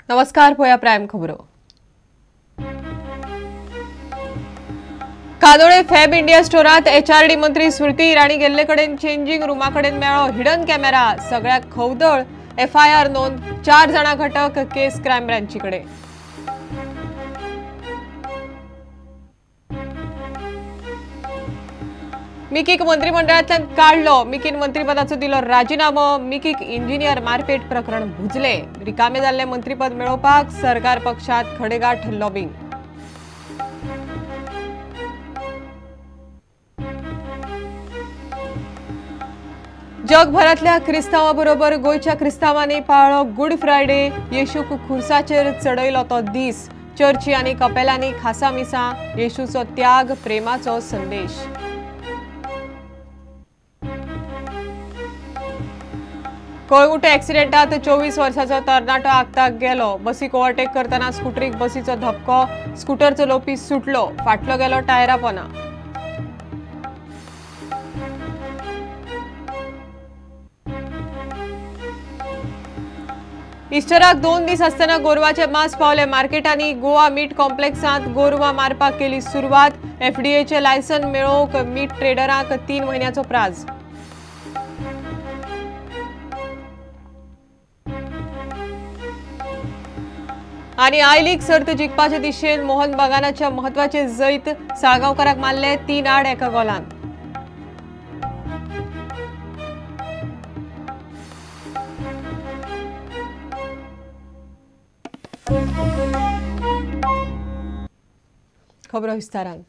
नमस्कार, पळया प्रायम खबरो. कादोळे फॅब इंडिया स्टोरात एचआरडी मंत्री स्मृती इराणी गेल्ले कडेन चेंजिंग रुमा कडेन मेळ्ळो हिडन कॅमेरा. सगळ्याक खवदळ, एफआयआर नोंद, 4 जाणां घटक, केस क्रायम ब्रांची कडेन. मिकीक मंत्रिमंडळांतल्यान काडलो, मिकीन मंत्रीपदाचो दिलो राजीनामो. मिकीक इंजिनियर मारपेट प्रकरण भुजले. रिकामे जाल्ले मंत्रीपद मेळोवपाक सरकार पक्षात खडेगाठ लॉबिंग. जगभरातल्या क्रिस्तांवा बरोबर गोंयच्या क्रिस्तांवांनी पाळ्ळो गुड फ्रायडे. येशूक खुर्साचेर चडयलो तो दीस. चर्ची आनी कपेलांनी खासा मिसां. येशूचो त्याग, प्रेमाचो संदेश. कळंगूटे एक्सिडेंटात 24 वर्सांचो तरणाटो आगताक गेलो. बसीक ओव्हरटेक करतना स्कुटरीक बसीचो धपको. स्कुटर चलोवपी सुटलो, फाटलो गेलो टायरा पोना. इस्टराक 2 दीस आसतना गोरवाचे मांस पावले मार्केटांनी. गोवा मीट कॉम्प्लेक्सांत गोरवां मारपाक केली सुरवात. एफडीएचे लायसन मेळोवंक मीट ट्रेडरांक 3 म्हयन्याचो प्राज. आनी I लीग सर्त जिखपाचे दिशेन मोहन बगानाच्या म्हत्वाचे जैत. साळगांवकाराक मारले 3-1 गोलान. खबरो विस्तारान.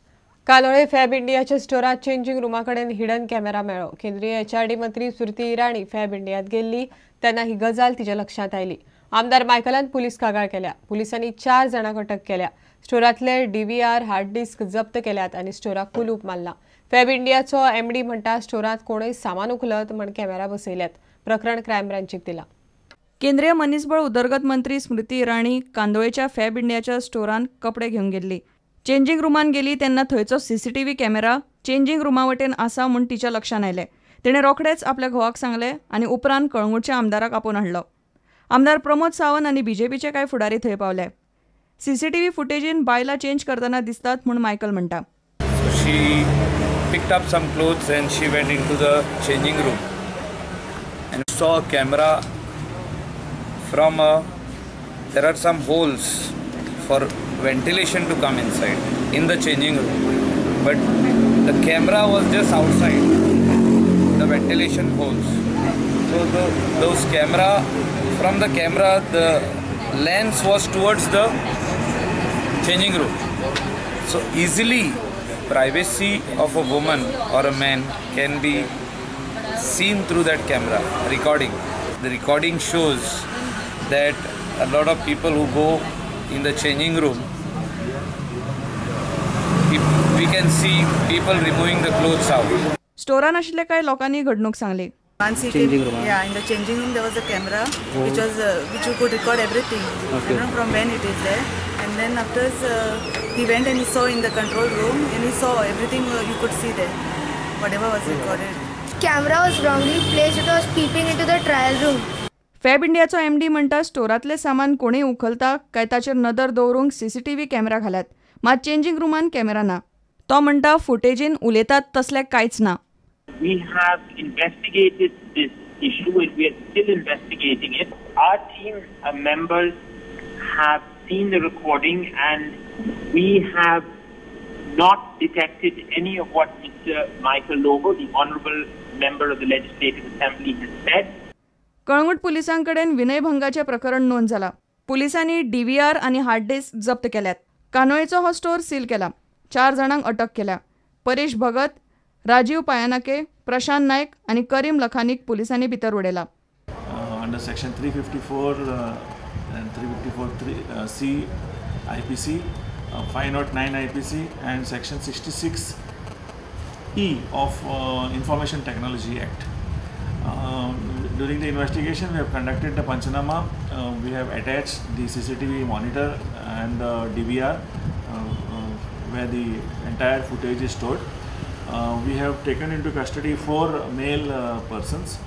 कालोळे फॅब इंडियाच्या स्टोरात चेंजिंग रुमा कडेन हिडन कॅमेरा मेळ्ळो. केंद्रीय एचआरडी मंत्री स्मृती इराणी फॅब इंडियात गेल्ली तेन्ना ही गजाल तिच्या लक्षात आयली. आमदार मायकलान पुलीस कागाळ केल्या. पुलिसांनी 4 जाणांक अटक केल्या. स्टोरांतले डीव्हीआर, हार्ड डिस्क जप्त केल्यात आनी स्टोराक कुलूप मारला. फॅब इंडियाचो एमडी म्हणटा स्टोरांत कोणूय सामान उखलत म्हण कॅमेरा बसयल्यात. प्रकरण क्रायम ब्रांचीक दिला. केंद्रीय मनीसबळ उदरगत मंत्री स्मृती इराणी कांदोळेच्या फॅब इंडियाच्या स्टोरांत कपडे घेवन गेल्ली. चेंजिंग रुमान गेली तेन्ना थंयचो सीसीटीव्ही कॅमेरा चेंजिंग रुमा वटेन आसा म्हूण तिच्या लक्षांत आयलें. तिणें रोखडेंच आपल्या घोवाक सांगलें आनी उपरांत कळंगूटच्या आमदाराक आपोवन हाडलो. आमदार प्रमोद सावंत आनी बीजेपीचे कांय फुडारी थंय पावले. सीसीटीव्ही फुटेजीन बायलां चेंज करतना दिसतात म्हूण मायकल म्हणटा. She picked up some clothes and she went into the changing room and saw a camera from a, there are some holes for ventilation to come inside in the changing room, but the camera was just outside the ventilation holes. So those camera, from the camera the lens was towards the changing room. So easily privacy of a woman or a man can be seen through that camera recording. The recording shows that a lot of people who go in the changing room, we can see people removing the clothes out. स्टोरान आशिल्ल्या कांय लोकांनी घडणूक सांगली. Changing room. Yeah, in the changing room there was a camera which was which you could record everything. Okay. You know from when it is there, and then after he went and he saw in the control room and he saw everything you could see there, whatever was recorded. Camera was wrongly placed. It was peeping into the trial room. Fab इंडियाचो MD म्हणटा स्टोरांतलें सामान कोणूय उखलता काय ताचेर नदर दवरूंक CCTV camera घाल्यात, मात changing रुमान camera ना. तो म्हणटा फुटेजीन उलयतात तसलें कांयच ना. We have investigated this issue and we are still investigating it. Our team members have seen the recording and we have not detected any of what Mr. Michael Lobo, the Honorable Member of the Legislative Assembly, has said. Calangute पुलिसांकडेन विनयभंगाचें प्रकरण नोंद जाला. पुलिसांनी DVR आनी hard disk जप्त केल्यात. कानोळेचो हो store seal केला. 4 जाणांक अटक केल्या. परेश भगत, राजीव पायानाके, प्रशांत नायक आनी करीम लखानीक पुलिसांनी भितर उडयला. Under section 354 and 354 C IPC, 509 IPC and section 66 E of Information Technology Act. During the investigation, we have conducted the Panchanama. We have attached the CCTV monitor and the DVR where the entire footage is stored. We have taken into custody 4 male persons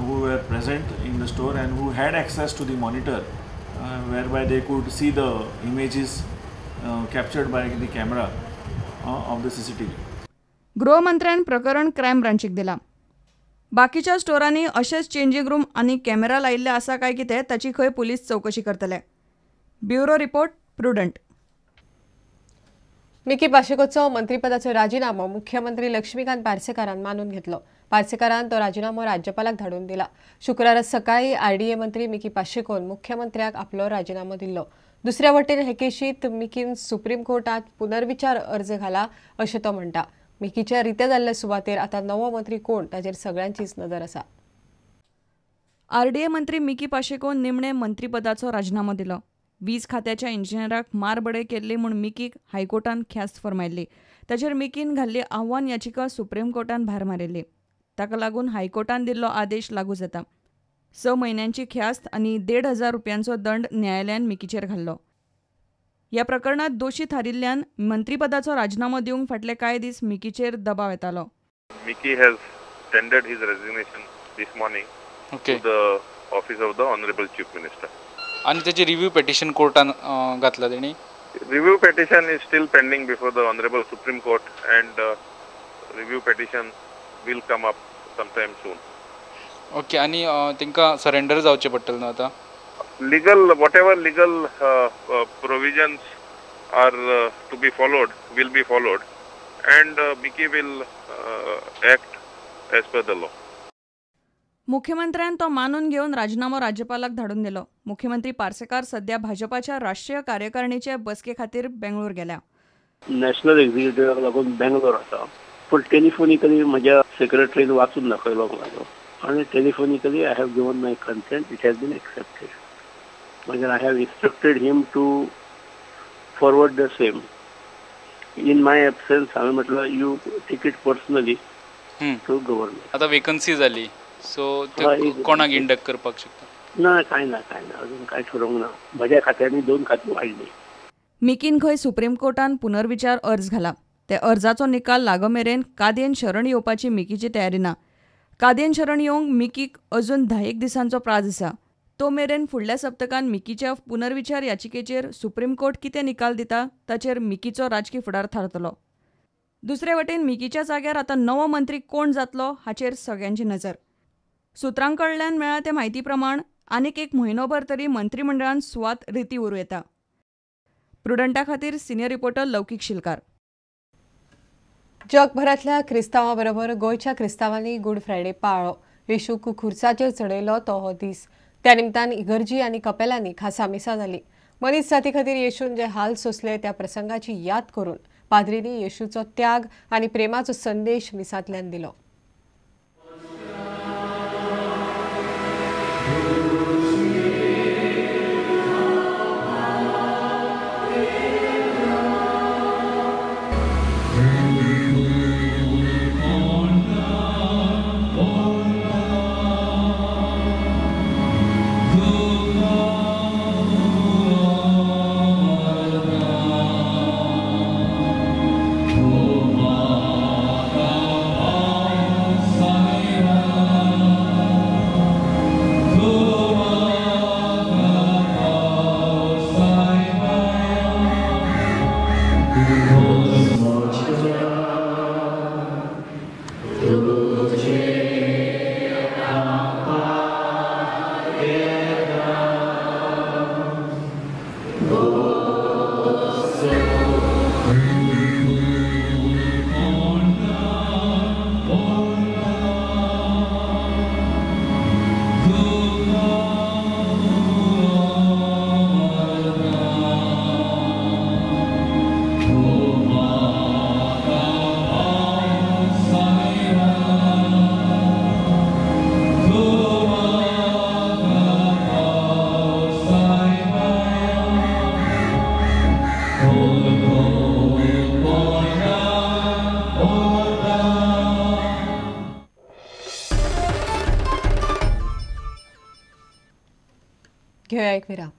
who were present in the store and who had access to the monitor whereby they could see the images captured by the camera of the CCTV. गृहमंत्र्यान प्रकरण crime ब्रांचीक दिलां. बाकीच्या स्टोरांनी अशेच changing room आनी camera लायिल्ले आसा काय कितें ताची खंय पुलीस चवकशी करतले. Bureau report, Prudent. Mickey पाशेकोचो मंत्रीपदाचो राजिनामो मुख्यमंत्री लक्ष्मीकांत पार्सेकारान मानून घेतलो. पार्सेकारान तो राजिनामो राज्यपालाक धाडून दिला. शुक्रारा सकाळी आरडीए मंत्री मिकी पाशेकोन मुख्यमंत्र्याक आपलो राजिनामो दिल्लो. दुसऱ्या वटेन हे केशीत मिकीन सुप्रीम कोर्टात पुनर्विचार अर्ज घाला अशें तो म्हणटा. मिकीच्या रित्या जाल्ल्या सुवातेर आतां नवो मंत्री कोण ताचेर सगळ्यांचीच नदर आसा. आरडीए मंत्री मिकी पाशेकोन निमणे मंत्रीपदाचो राजिनामो दिलो. वीज खात्याच्या इंजिनियराक मारबडय केल्ली म्हूण मिकीक हायकोर्टान ख्यास्त फर्मायल्ली. ताचेर मिकीन घाल्ली आव्हान याचिका सुप्रीम कोर्टान भायर मारिल्ली. ताका लागून हायकोर्टान दिल्लो आदेश लागू जाता. 6 म्हयन्यांची ख्यास्त आनी 1,500 रुपयांचो दंड न्यायालयान मिकीचेर घाल्लो. ह्या प्रकरणात दोशी थारिल्ल्यान मंत्रीपदाचो राजिनामो दिवंक फाटले कांय दीस मिकीचेर दबाव येतालो. Mickey has tendered his resignation this morning to the office of the honourable chief minister. आनी त्याची रिव्यू पेटिशन कोर्टान घातला तेणी. Review petition is still pending before the honourable supreme court and review petition will come up sometime soon. Okay, आनी तांकां surrender जावचें पडटलें न्हू आतां? Legal, whatever legal provisions are to be followed will be followed and Mickey will act as per the law. मुख्यमंत्र्यान तो मानून घेवन राजिनामो राज्यपालाक धाडून दिलो. मुख्यमंत्री पार्सेकार सध्या भाजपाच्या राष्ट्रीय कार्यकारिणीचे बसके खातीर बेंगळूर गेल्या. नॅशनल एक्झिक्युटिव्हाक लागून बेंगलोर आसा, पूण टेलिफोनिकली म्हज्या सेक्रेटरीन वाचून दाखयलो म्हाका आनी telephonically I have given my consent, it has been accepted. मागीर I have instructed him to forward the same. In my absence हांवें म्हटलं you take it personally to governor. आतां वेकन्सी जाली, सो कोणाक इंडक्ट करपाक शकता? ना, कांय ना, कांय ना, अजून कांय ठरोवंक ना. म्हज्या खात्यांनी 2 खातीं वाडली. मिकीन खंय सुप्रीम कोर्टान पुनर्विचार अर्ज घाला. ते अर्जाचो निकाल लागमेरेन कादयेन शरण येवपाची मिकीची तयारी ना. कादयेन शरण येवंक मिकीक अजून 10 दिसांचो प्राज आसा. तो मेरेन फुडल्या सप्तकान मिकीच्या पुनर्विचार याचिकेचेर सुप्रीम कोर्ट कितें निकाल दिता ताचेर मिकीचो राजकी फुडार थारतलो. दुसरे वटेन मिकीच्या जाग्यार आतां नवो मंत्री कोण जातलो हाचेर सगळ्यांची नजर. सुत्रां कडल्यान मेळ्ळा ते म्हायती प्रमाण आनीक 1 म्हयनोभर तरी मंत्रीमंडळान सुवात रिती उरूं येता. प्रुडंटा खातीर सिनियर रिपोर्टर लौकीक शिलकार. जगभरांतल्या क्रिस्तांवां बरोबर गोंयच्या क्रिस्तांवांनी गुड फ्रायडे पाळ्ळो. येशूक खुर्साचेर चडयलो तो हो दीस. त्या निमतान इगर्जी आनी कपेलांनी खासा मिसां जाली. मनीस जाती खातीर येशून जे हाल सोंसले त्या प्रसंगाची याद करून पाद्रींनी येशूचो त्याग आनी प्रेमाचो संदेश मिसांतल्यान दिलो. घेऊया एक विराम.